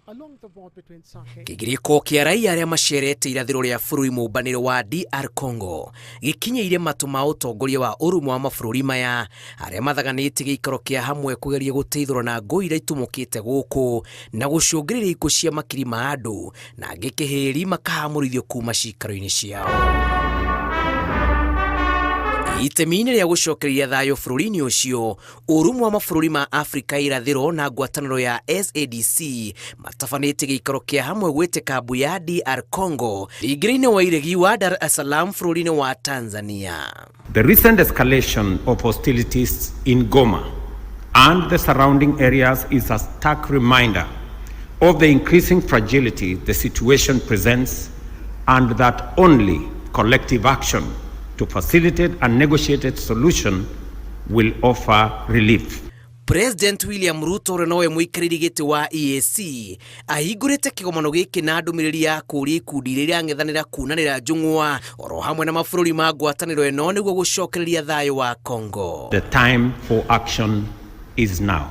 Kĩgirĩko kĩa raia arĩa macerete irathĩro rĩa bũrũri mũmbanĩre wa DR Congo gĩkinyĩire matũ ma ũtongoria wa ũrũmwe wa mabũrũri maya arĩa mathaganĩtie gĩikaro kĩa hamwe kũgeria gũteithũra na ngũĩ iria itumũkĩte gũkũ na gũcũngĩrĩria ikuũ cia makiri ma andũ na angĩ kĩhĩri makahamũrithio kuma ciikaro-inĩ ciao. Itemi-inĩ rĩa gũcokereria thayũ bũrũri-inĩ ũcio, Ũrũmwe wa mabũrũri ma Afrika ya irathĩro na ngwatanĩro ya SADC matabanĩtie gĩikaro kĩa hamwe gwĩtĩka mbu ya DR Congo rĩingĩra-inĩ wa iregi wa Dar es Salaam bũrũri-inĩ wa Tanzania. The recent escalation of hostilities in Goma and the surrounding areas is a stark reminder of the increasing fragility the situation presents and that only collective action to facilitate a negotiated solution will offer relief. President William Ruto ũrĩa nowe mũikarĩri gĩtĩ wa EAC ahingũrĩte kĩgomano gĩkĩ na ndũmĩrĩri ya kũũria ikundi iria irang'ethanĩra kunanĩra njũng'wa oro hamwe na mabũrũri ma ngwatanĩro ĩno nĩguo gũcokereria thayũ wa Congo. The time for action is now.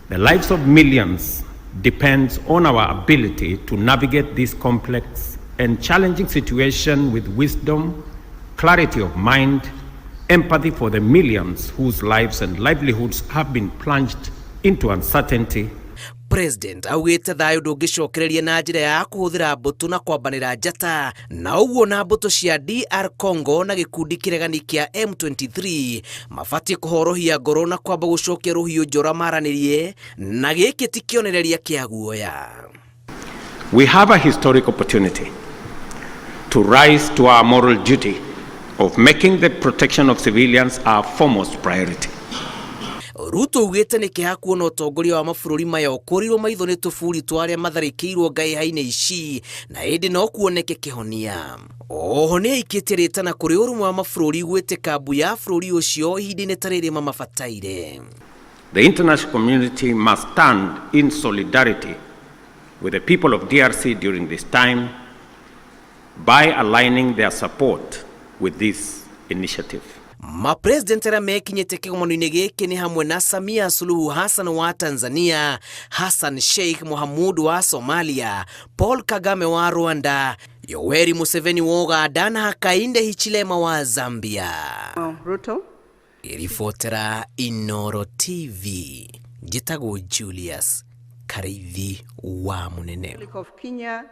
The lives of millions depends on our ability to navigate this complex and challenging situation with wisdom, clarity of mind, empathy for the millions whose lives and livelihoods have been plunged into uncertainty. President augĩte thayũ ndũngĩcokereria na njĩra ya kũhũthĩra mbũtũ na kwambanĩra njata na ũguo na mbũtũ cia DR Congo na gĩkundi kĩregani kĩa M23 mabatiĩ kũhorohia ngoro na kwamba gũcokia rũhiũ njora maranĩrie na gĩkĩ ti kĩonereria kĩa guoya. We have a historic opportunity to rise to our moral duty of making the protection of civilians our foremost priority. Ruto augĩte nĩ kĩeha kuona ũtongoria wa mabũrũri maya ũkũrĩirwo maitho nĩ tũburi twa arĩa matharĩkĩirwo ngaiha-inĩ ici na ĩndĩ no kuoneke kĩhonia. Oho nĩ aikĩtie rĩtana kũrĩ ũrũmwe wa mabũrũri gwĩtĩka mbu ya bũrũri ũcio ihinda-inĩ ta rĩrĩ mamabataire. The international community must stand in solidarity with the people of DRC during this time by aligning their support with this initiative. Mapresident arĩa mekinyĩte kĩgomano-inĩ gĩkĩ nĩ hamwe na Samia Suluhu Hassan wa Tanzania, Hassan Sheikh Mohamud wa Somalia, Paul Kagame wa Rwanda, Yoweri Museveni wa Uganda na Hakainde Hichilema wa Zambia. Ruto. Ngĩribotera Inooro TV, njĩtagwo Julius Karĩithi wa Mũnene. Republic of Kenya.